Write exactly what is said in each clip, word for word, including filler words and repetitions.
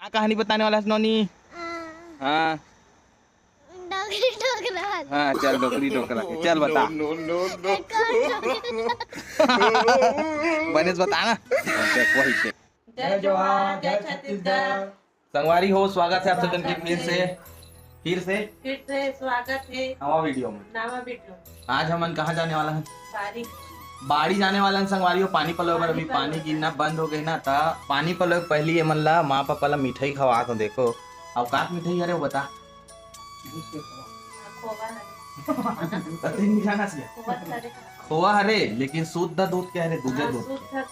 क्या कहानी बताने वाला है नोनी? हाँ। हाँ। डोकरी डोकरा। हाँ, चल, डोकरी डोकरा के, चल बता। एक और डोकरी। बनेस बता ना। हाँ, देख, वही देख। जय जोहार, जय छत्तीसगढ़। संगवारी हो, स्वागत है आप सजन के फिर से, फिर से। फिर से स्वागत है नवा वीडियो में। नवा वीडियो। आज हमन कहाँ जाने वाला है? बाड़ी। बाड़ी जाने वाला है संगवारी हो, पानी पलोए बर। अभी पानी गिरना बंद हो गए ना, त पानी पलोए पहली ये मन ला माँ पापा ला मिठाई खवा दो। देखो, अब का मिठाई हरे वो बता। खोवा हरे। अति मीठा ना सिया। खोवा हरे। खोवा हरे, लेकिन शुद्ध दूध के हरे, दूधे हाँ, दूध के। शुद्ध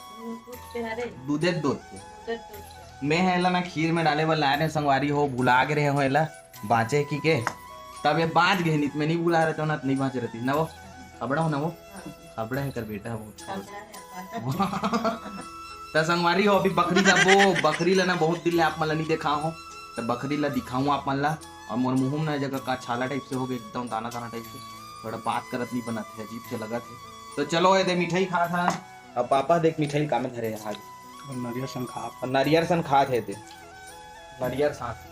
दूध के हरे। दूधे दूध के। दूधे दूध के। मैं है ला ना खीर में डाले बर लाए रहे संगवारी हो, भुला गे रहे हो एला, बाँचे की के। तब ये बाँच गए, नित में नहीं भुला रहे तो ना, नहीं बाँचे रहती ना वो। खबड़ा हो ना वो? हाँ। खबड़ा है कर बेटा वो। खबड़ा है। त संगवारी हो, अभी बकरी जाबो, बकरी ला ना बहुत दिन ले आप मन ला नहीं देखा हो, त बकरी ला दिखाऊँ आप मन ला। और मोर मुँह में ना जगह का छाला टाइप से हो गए, एकदम दाना दाना टाइप से, थोड़ा बात करत नहीं बनत है, अजीब से लगत है। तो चलो, ये दे मिठाई खा था। अब पापा देख मिठाई का में धरे है आज। और नरियर सन खा। और नरियर सन खात है ते। नरियर साथ।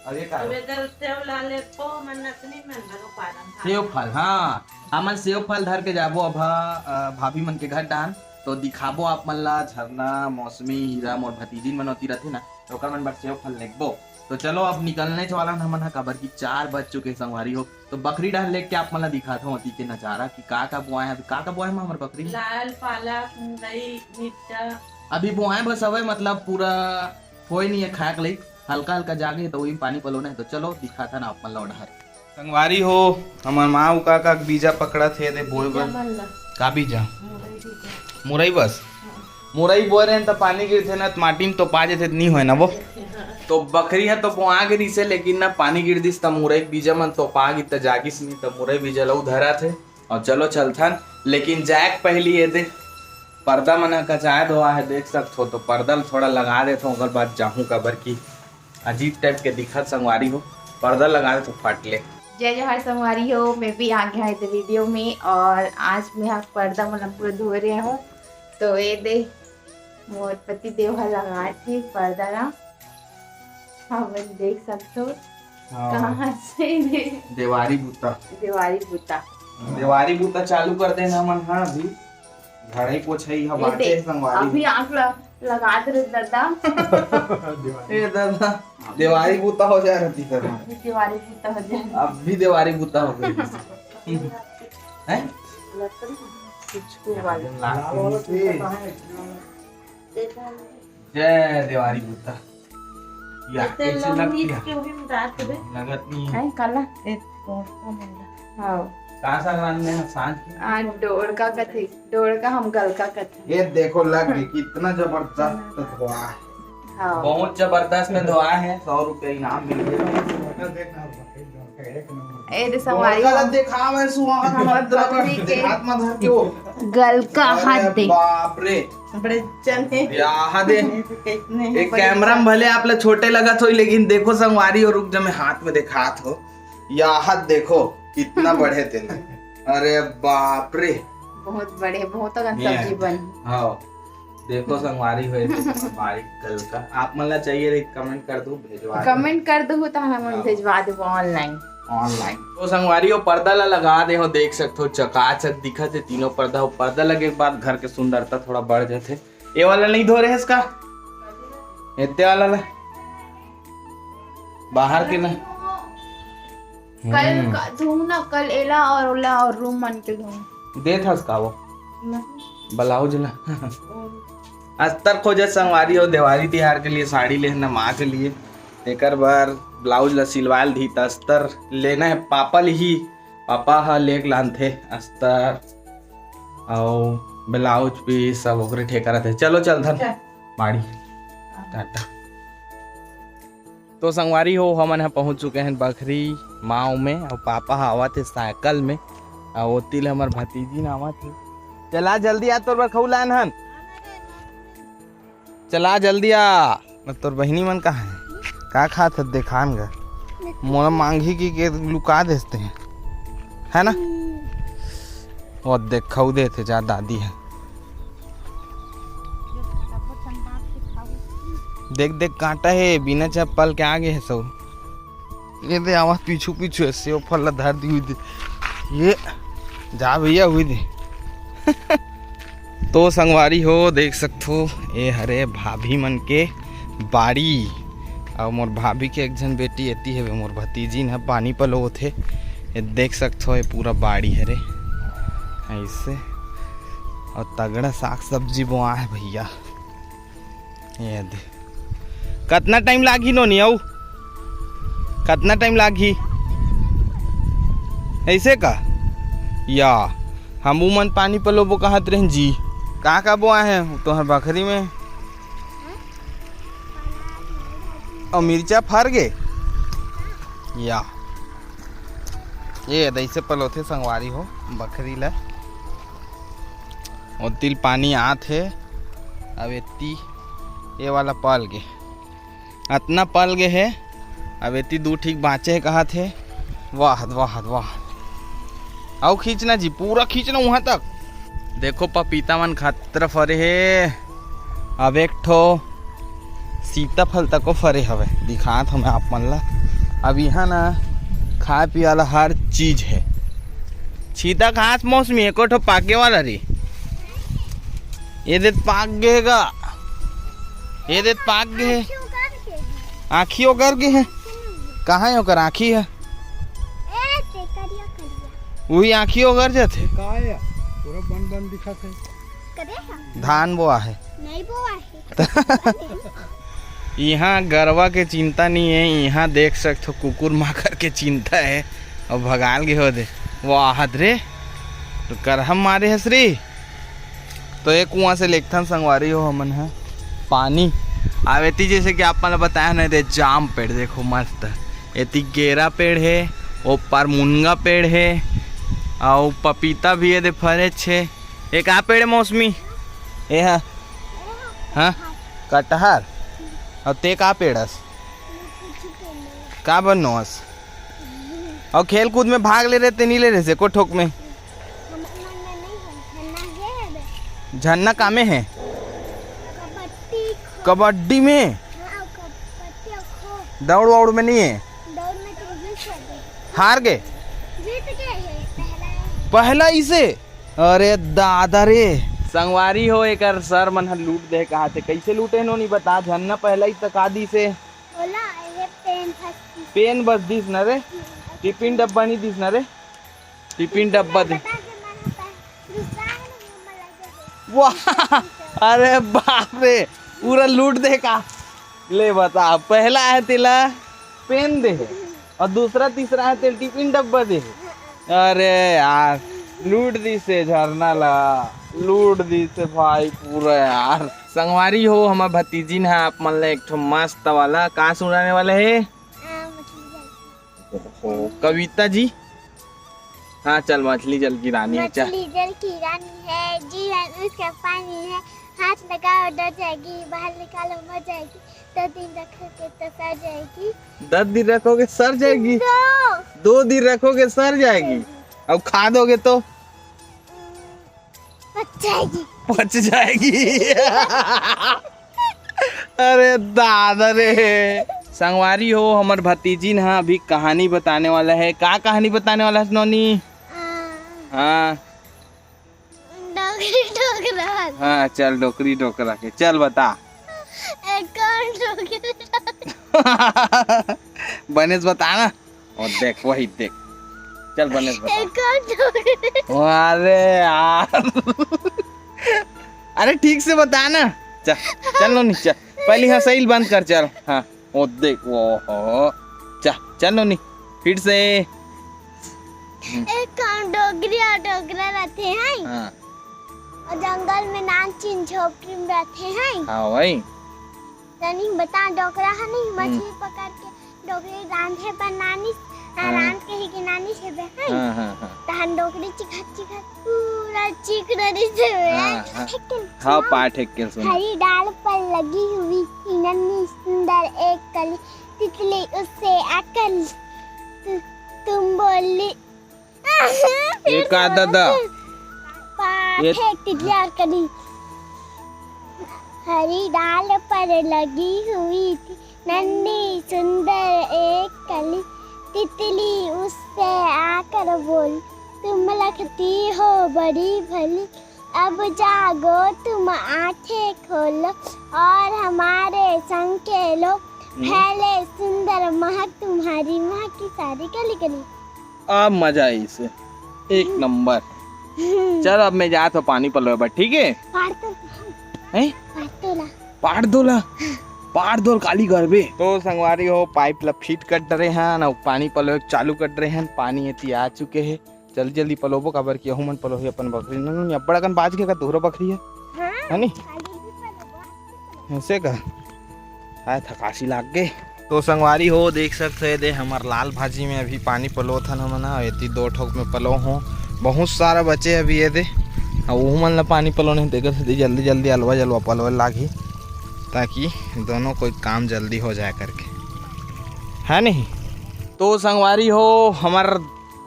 अब ये का? अब इधर सेव ला ले तो मन नचनी मन भरो पारम खा। सेव फल, हाँ। हमन सेव फल धर के जाबो अब, अ, भाभी मन के घर डान। तो दिखाबो आप मन ला झरना, मौसमी, हीरा, मोर भतीजिन मन ओती रथे ना, तो ओकर मन बर सेव फल लेगबो। तो चलो अब निकलने वाला हमन ह, काबर कि चार बज चुके संगवारी हो। तो बकरी डाहर लेके आप मन ला दिखात हूँ ओती के नजारा कि का का बोआए हे। अभी का का बोआए हे हमर बकरी में? लाल, पालक, मुरई, मिर्चा। अभी बोआए बस हवे, मतलब पूरा होए नहीं है खाए के लायक, हल्का हल्का जागे हे तो वही पानी पलोना है। तो चलो दिखात हन आप मन ला ओ डहर। संगवारी हो, हमर माँ उका का बीजा पकड़त हे दे बोए बीजा बर। मन ला। का बीजा? मुरई बीजा। मुरई बस? हाँ। मुरई बोए रहे त पानी गिरथे ना, त माटी में तोपा जथे, त नहीं होए ना वो। हाँ। तो बकरी ह तो बोआ गे रिसे, लेकिन ना पानी गिर दिस त मुरई के बीजा मन तोपा गिस त जागिस नहीं, त मुरई बीजा लऊ धरा थे। और चलो चलथन, लेकिन जाए के पहली ये दे पर्दा मन ह कचाए धोआ है, देख सकथो, तो पर्दा ल थोड़ा लगा देथो, ओकर बाद जाहूँ, काबर की अजीब टाइप के दिखत संगवारी हो, पर्दा लगा देथो फट ले। जय जोहार संगवारी हो, मैं भी आ गया है वीडियो में और आज मैं हा पर्दा मन पूरा धो रहे हूँ। तो ये दे मोर पति देव ह लगा थे पर्दा ला, हमन देख सकथो। हाँ। कहाँ से दे? देवारी बूता। देवारी बूता। देवारी बूता चालू कर देना मन हा अभी। झाड़ाई पोछाई ह ये बाटे देख, संगवारी। अभी आग ल-, लगा दे रे दादा। ए दादा, देवारी बूता हो जाए रहती सर। अभी देवारी बूता हो जाए। अब भी देवारी बूता हो गई। हैं? लकड़ी, कुछ को वाली। लाल वाला से। जय देवारी बूता। या, इतने कैसे लंबी लगती है? इसके भी रात में। लगत नहीं है। हैं, काला? एक कौन सा मुंडा? हाँ। कहाँ सा रांध में है? सांझ की? आ, डोड़का कथे, डोड़का हम गलका कथे। ये देखो, लग गई, कितना जबरदस्त धोआ है। हाँ। बहुत जबरदस्त धोआ है, सौ रुपये इनाम मिल गया। ए रे संगवारी डोड़का हो। ला दिखावे सुहान, हमर मत रख, बकरी के हाथ में धर के वो। गलका अरे हाथ दे। बाप रे। बड़े जन है। या हाथ दे। कितने एक बड़े कैमरा में जन। भले आप ला छोटे लगत हो, लेकिन देखो संगवारी हो, रुक जा, मैं हाथ में दिखात हो। या हाथ देखो, कितना बड़े तेला। अरे बाप रे। बहुत बड़े, बहुत अकन ये सब्जी है। बन। हाँ। देखो संगवारी हो, ये तो बारीक गलका। आप मन ला चाहिए रे, कमेंट कर दो, भेजवा दो। कमेंट कर दो, तो हम हाँ। भेजवा देबो ऑनलाइन। ऑनलाइन। तो संगवारी हो, पर्दा ला लगा दे हो, देख सकते हो, चकाचक दिखत है तीनों पर्दा। वो पर्दा लगे के बाद घर के सुंदरता थोड़ा बढ़ जाते। ये वाला नहीं धो रहे इसका, एते वाला ला, बाहर के ना। कल हम्म। का-, धोऊं ना, कल एला और ओला और रूम मन के धोऊं। देत हस का वो? नहीं। ब्लाउज ला। और अस्तर खोजे संगवारी हो, देवारी तिहार के लिए साड़ी लेना माँ के लिए, एकर बर ब्लाउज ला सिलवाल दी, त अस्तर लेना है पापा लिही, पापा ह लेके लानथे अस्तर अउ ब्लाउज पीस सब ओकरे ठेका रथे। चलो चलथन अच्छा। बाड़ी। टाटा। तो संगवारी हो, हमन ह पहुंच चुके हैं बखरी माव में, अउ पापा ह आवत हे साइकिल में, अउ ओती ले हमर भतीजी न आवत हे। चला जल्दी आ, तोर बर खऊ लान हन। चला जल्दी आ। तोर बहिनी मन कहाँ हे? का खात हे? देखान गा। मोला मांगी की के लुका देसते हैं, है ना? वो देख खऊ देथे जा दादी है। देख देख कांटा हे, बिना चप्पल के आगे हे सब। ये दे आवाज पीछू पीछू हे, सेव फल ला धर दी हुई दे। ये जा भैया हुई दे। तो संगवारी हो, देख सकथो, ये हरे भाभी मन के बाड़ी। अउ मोर भाभी के एक झन बेटी एती हवे, मोर भतीजिन ह पानी पलोवत हे। ये देख सकथो, ये पूरा बाड़ी हरे ऐसे। अउ तगड़ा साग सब्जी बोआ हे भैया। ये दे। कतना टाइम लागही नोनी अउ? कतना टाइम लागही? ऐसे का? या, हम उमन पानी पलोबो कहत रहेन जी। का का बोआ हे? तो हे बखरी में। अउ मिर्चा फर गे? या। ये दइसे पलोथे संगवारी हो, बखरी ला। ओतिल पानी आत हे, अब एती ये वाला पल गे, अतना पल गे हे, अब एती दू ठीक बाँचे हे कहत हे। वाह, वाह, वाह। अउ खींचना जी, पूरा खींचना वहाँ तक। देखो पपीता मन खतरा फरे हे। अब एक ठो सीताफल तको फरे हवे, दिखात हमें आप मन ला। अब यहाँ ना खाए पिए वाला हर चीज हे। छीता खास मौसमी एको ठो पाके वाला रे। ये देत पाक गे हे गा, ये देत पाक गे हे। आँखी ओकर गे हे। कहाँ हे ओकर आँखी हे? ए, ते करिया, करिया। उही आँखी ओकर जाथे। का हे? पूरा बन बन दिखत हे। करे हा? धान बोआ हे। नहीं बोआ हे। इहाँ गरवा के चिंता नहीं हे, इहाँ देख सकथो कुकुर माकर के चिंता हे। अउ भगाल गे हो दे, वो आहत रे, तो करहम मारे हस रे। तो एक कुआं से लेगथन संगवारी हो हमन ह पानी। अब एती जैसे कि आप मन ल बताया ना, दे जाम पेड़ देखो मस्त, एती गेरा पेड़ हे, ओ पार मुनगा पेड़ हे, अउ पपीता भी हे दे फरेच हे। ए का पेड़ हे मौसमी? ए हा, हाँ, कटहर। अउ ते का पेड़ हस? का बनोस? अउ खेल कूद में भाग ले रहे ते नहीं ले रहे से को ठोक में? हम, हम नहीं है, झन्ना ये है बे। झन्ना कामे है? कबड्डी खो। कबड्डी में? हाँ, कबड्डी खो। दौड़ वौड़ में नहीं है? दौड़ में तो जीत गए। हार गए? जीत गए हैं, पहला है। पहला इसे? अरे दादा रे। संगवारी हो, एकर सर मन ह लूट दे कहा थे। कैसे लूटे नोनी बता, झन्ना पहला ही तका दी से। ओला, ये पेन फंस गई। पेन बस दिस न रे, टिफिन डब्बा नहीं दिस न रे। टिफिन डब्बा दे। बता के मन होता है। दूसरा है ना, वो वाला जो है। वाह, अरे बाप रे, पूरा लूट दे का। ले बता, पहला है तेला पेन दे है, और दूसरा तीसरा है तेल टिफिन डब्बा दे है। अरे यार, लूट दी से झरना ला, लूट दी से भाई पूरा यार। संगवारी हो, हमार भतीजिन है, आप मन ला एक ठो मस्त वाला का सुनाने वाला है? आ, मछली जल। ओहो, कविता जी। हाँ, चल, मछली जल की रानी है, चल। मछली जल की रानी है, जीवन उसका पानी है, हाथ लगाओ डर जाएगी, बाहर निकालो मर जाएगी, दो दिन रखोगे तो सर जाएगी। दस दिन रखोगे सर जाएगी? दो। दो दिन रखोगे सर जाएगी? जाएगी। अब खा दोगे तो? पच जाएगी। पच जाएगी। अरे दादा रे। संगवारी हो, हमर भतीजिन हा अभी कहानी बताने वाला है। का कहानी बताने वाला है नोनी? आ, हाँ। डोकरी डोकरा। हाँ, चल डोकरी डोकरा के। चल बता। एक और डोकरा। बनेस बता ना। और देख, वही देख। चल बनेस बता। एक और डोकरा। अरे यार। अरे ठीक से बता ना। चल, चल नोनी, चल। पहली हंसैल बंद कर, चल। हाँ, वो देख, वो हो। चल, चल नोनी, फिर से। एक काम डोकरी और डोकरा रहते हैं। हाँ। और जंगल में नान चीन झोपड़ी में रहते हैं। हाँ भाई। तनी बता, डोकरा है नहीं, हम्म। मछली पकड़ के डोकरी रांधे बनानी, हाँ। रांध के ही के नानी से बे, हैं? हाँ, हाँ, हाँ। तहन डोकरी चिखत चिखत पूरा चिकना रही से बे। हाँ, हाँ। लेकिन हाँ, सुनो, पाठ एक के सुनो। हरी डाल पर लगी हुई इतनी सुंदर एक कली, तितली उससे आकर तु-, तुम बोली। ये का दादा? पाठ ये एक तितली और कली। हरी डाल पर लगी हुई थी नन्ही सुंदर एक कली। तितली उससे आकर बोली, तुम लगती हो बड़ी भली। अब जागो, तुम आंखें खोलो और हमारे संग खेलो। हम्म। फैले सुंदर महक तुम्हारी महक की सारी गली गली। अब मजा आइस, एक नंबर। चल, अब मैं जात हूँ पानी पलोए बर, ठीक है? पार तो, हैं? पार तो ला। पार दो ला। पार दो काली करबे। तो संगवारी हो, पाइप ला फिट कर डरे हन, अउ पानी पलोए चालू कर डरे हन। पानी एती आ चुके हे। जल्दी जल्दी पलोबो, काबर कि यहू मन पलोही अपन बकरी। ननु, अब्बड़ अकन बाज के का तोहरो बकरी है? हाँ, है नी? काली भी पलोबो। ऐसे का? आय, थकासी लाग गे। तो संगवारी हो, देख सकत हो, ये दे हमर लाल भाजी में अभी पानी पलोत हन हमन ह। एती दो ठोक में पलो हो, बहुत सारा बचे अभी ये दे। अब उहू मन ला पानी पलोने, तेकर सेती जल्दी जल्दी अलवा जलवा पलोए लागही, ताकि दोनों कोई काम जल्दी हो जाए करके, है नहीं? तो संगवारी हो, हमर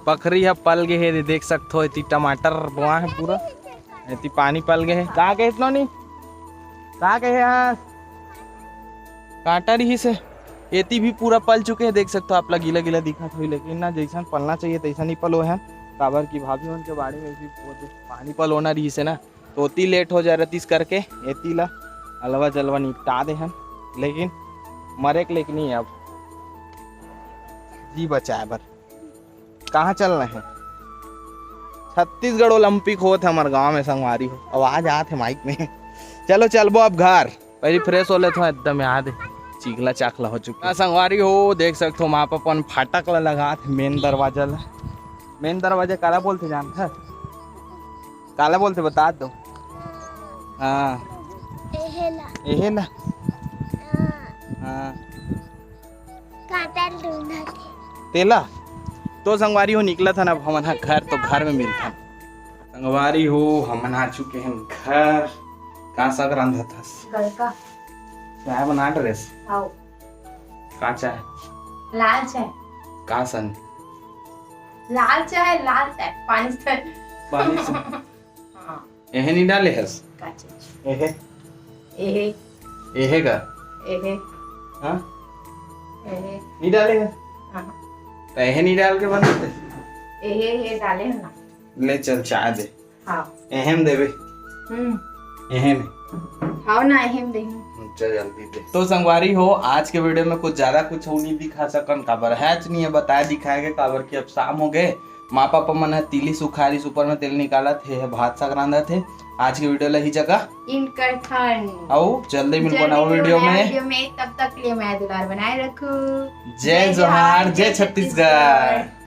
बकरी ह पल गे हे, देख सकत हो, एती टमाटर बोआ हे पूरा, एती पानी पल गे हे। का कहे नोनी? का कहे? हाँ, कांटा रिहिस हे। एती भी पूरा पल चुके हे, देख सकत हो, आप ला गीला गीला दिखत होही, लेकिन ना, जैसन पलना चाहिए तैसन ही पलो हे, काबर कि भाभी मन के बाड़ी में भी वो दे पानी पलोना रिहिस हे ना, तो ओती लेट हो जा रतिस करके एती ला अलवा जलवा निपटा दे हन, लेकिन मरे के लेके नहीं, अब जी बचाए बर। कहाँ चलना है? छत्तीसगढ़ ओलंपिक होत है हमर गांव में, संगवारी हो, आवाज आत है माइक में। चलो चलबो अब घर, पहले फ्रेश हो लेथो, एकदम याद है, चीखला चाखला हो चुके हैं। संगवारी हो, देख सकत हो, माँ पापा अपन फाटक ला लगात है, मेन दरवाजा ला। मेन दरवाजा काला बोलथे जानथस? काला बोलथे, बता दो। हाँ। एहेला। एहेला। हाँ। हाँ। कांटा ढूंढत हे। तेला? तो संगवारी हो, निकलत हन अब हमन ह घर, तो घर में मिलथन। संगवारी हो, हमन आ चुके हैं घर। का साग रांधत हस? गलका। चाय बना डरेस? आओ। का चाय? लाल चाय। का संग? लाल चाय, लाल चाय, पानी से। पानी से। हाँ। एहे नहीं डाले हस? का चीज? एहे। एहे। एहे का? एहे। हाँ? एहे। नहीं डाले हस? हाँ। तो एहे नहीं डाल के बनाते? एहे, एहे डाले हैं ना। ले चल, चाय दे। हाँ। एहे में देबे। हम्म। एहे में। हाँ ना, एहे में दे। चल जल्दी दे। तो संगवारी हो, आज के वीडियो में कुछ ज्यादा कुछ नहीं दिखा सकन, काबर है नहीं है बताए दिखाए के, काबर कि अब शाम हो गए। माँ पापा मन ह तीली सुखारी सुपर में तेल निकालत हे, भात साग रांधत हे। आज के वीडियो ला ही जगह एंड करथन। अउ जल्दी मिलबो नवा वीडियो में। वीडियो में, तब तक के लिए मया दुलार बनाए रखो। जय जोहार, जय छत्तीसगढ़।